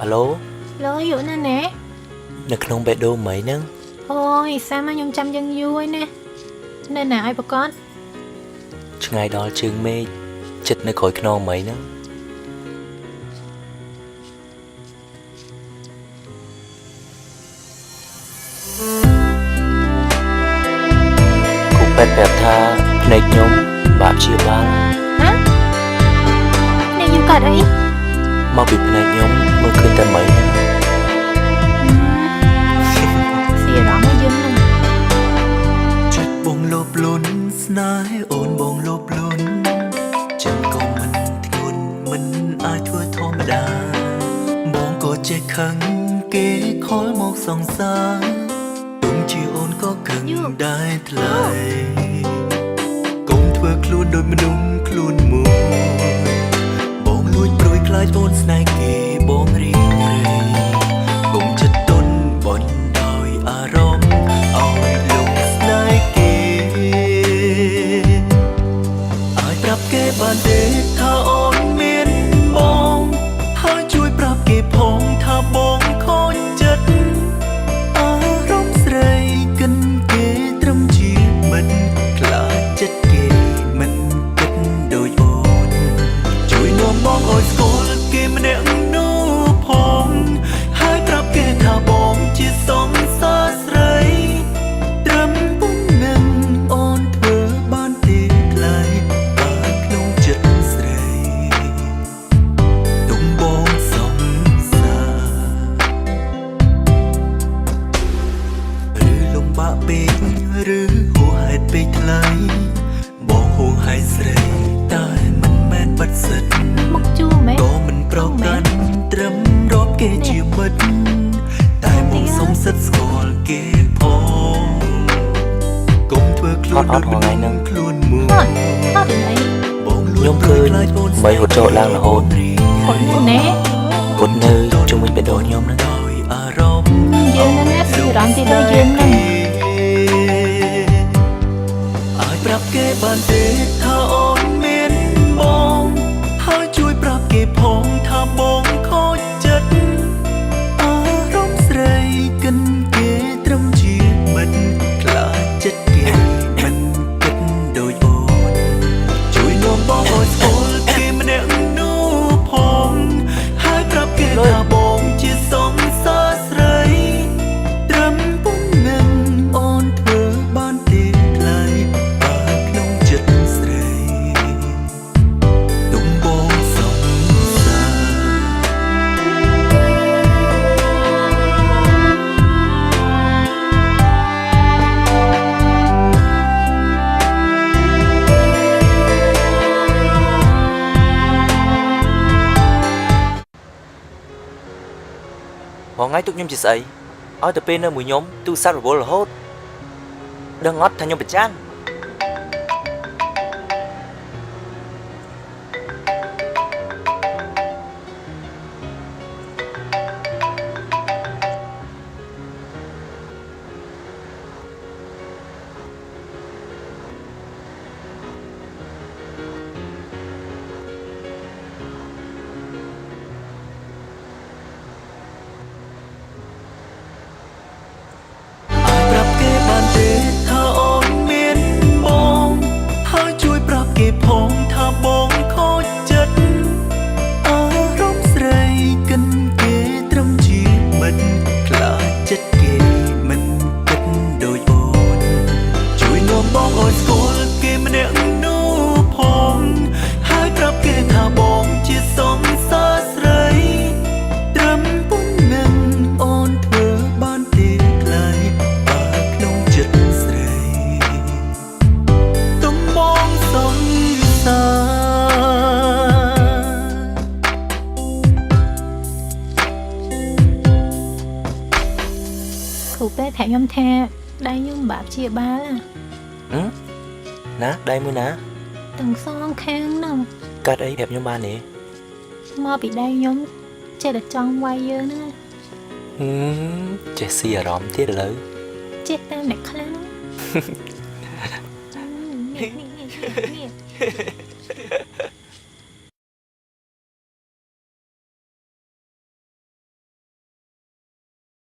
អាឡូ ឡូយូណាណែ នៅក្នុងបេះដូងមីហ្នឹង អូយសាមខ្ញុំចាំយើងយូរហើយណានៅណាឲ្យប្រកប ឆ្ងាយដល់ជើងមេឃចិត្តនៅក្រោយខ្នងមីហ្នឹងគ្រូពេទ្យប្រាប់ថាភ្នែកខ្ញុំបាក់ព្យាបាល ហ៎នេះយូកាត់អី មកពីភ្នែកខ្ញុំមើលឃើញតែមីហ្នឹង ស៊ីអារម្មណ៍ឲ្យយើងហ្នឹង ចិត្តបងលោភលន់ស្នេហ៍អូនបងលោភលន់ចិត្តក៏មិនធ្ងន់មិនអាចធ្វើធម្មតាបងក៏ចេះខឹងគេខលមកសង្សារទុំជាអូនក៏ខឹងដែរថ្លៃកុំធ្វើខ្លួនដូចមនុស្សខ្លួនមួយបងលួចព្រួយខ្លាចអូនស្នេហ៍គេបងរីងរៃកុំចិត្តទន់បនដោយអារម្មណ៍ឲ្យលងស្នេហ៍គេ អាចប្រាប់គេបានទេថាអូនមានបងហើយជួយប្រាប់គេផងថាបងខូចចិត្តអារម្មណ៍ស្រីកិនគេត្រឹមជាមិនខ្លាចចិត្តគេមិនគិតដូចអូនជួយនាំបងឲ្យស្គាល់គេម្នាក់នោះផងហើយប្រាប់គេថាបងជាសង្សារស្រី ត្រឹមប៉ុណ្ណឹងអូនធ្វើបានទេថ្លៃបើក្នុងចិត្តស្រីទុំបងសង្សារឬលំបាកពេកឬហួសហេតុពេកថ្លៃបងហួងហើយស្រីតែមិនមែនបាត់សិទ្ធ មុខជូរមែន ក៏មិនប្រកាន់ត្រឹមរាប់គេជាមិត្តតែបងសុំសិទ្ធស្គាល់គេផងកុំធ្វើខ្លួនដូចមនុស្សខ្លួនមួយ ហត់ហត់រឿងអី បងលួ ខ្ញុំ ចព្រួ ឃើញ យខ្លាចអូន មីរត់ចូលឡើងរហូត ហត់ណាស់ណែ រត់នៅជុំវិញបេះដូងខ្ញុំហ្នឹង ដោយអារម្មណ៍ យើងហ្នឹងណាស៊ីអារម្មណ៍ទីដូចយើងហ្នឹង អាចប្រាប់គេបានទេថាអូនមានបងហើយជួយប្រាប់គេផងថាបងខូចចិត្តអារម្មណ៍ស្រីកិនគេត្រឹមជាមិនខ្លាចចិត្តគេមិនគិតដូចអូនជួយនាំបងឲ្យស្គាល់គេម្នាក់នោះផងហើយប្រាប់គេថាបងជាសង្សារស្រី ត្រឹមប៉ុណ្ណឹងអូនធ្វើបានទេថ្លៃបើក្នុងចិត្តស្រីទុំបងសង្សារ រងថ្ងៃទុកខ្ញុំជាស្អីឲ្យតែពេលនៅមួយខ្ញុំទូរស័ព្ទរវល់រហូតដឹងអត់ថាខ្ញុំប្រចាំ អាចប្រាប់គេបានទេថាអូនមានបងហើយជួយប្រាប់គេផងថាបងខូចចិត្តអារម្មណ៍ស្រីកិនគេត្រឹមជាមិនខ្លាចចិត្តគេមិនគិតដូចអូនជួយនាំបងឲ្យស្គាល់គេម្នាក់នោះផងហើយប្រាប់គេថាបងជាសង្សារស្រី ត្រឹមប៉ុណ្ណឹងអូនធ្វើបានទេថ្លៃបើក្នុងចិត្តស្រីទុំបងសង្សារ គ្រូពេទ្យប្រាប់ខ្ញុំថាដៃខ្ញុំបាក់ព្យាបាលណា ហឹមណាដៃមួយណា ទាំងសងខាងហ្នឹង កាត់អីប្រាប់ខ្ញុំបានទេ មកពីដៃខ្ញុំចេះតែចង់វាយយើងហ្នឹងណា ហឹមចេះស៊ីអារម្មណ៍ទៀតឥឡូវ ចេះតាមអ្នកខ្លាំងនេះនេះនេះនេះ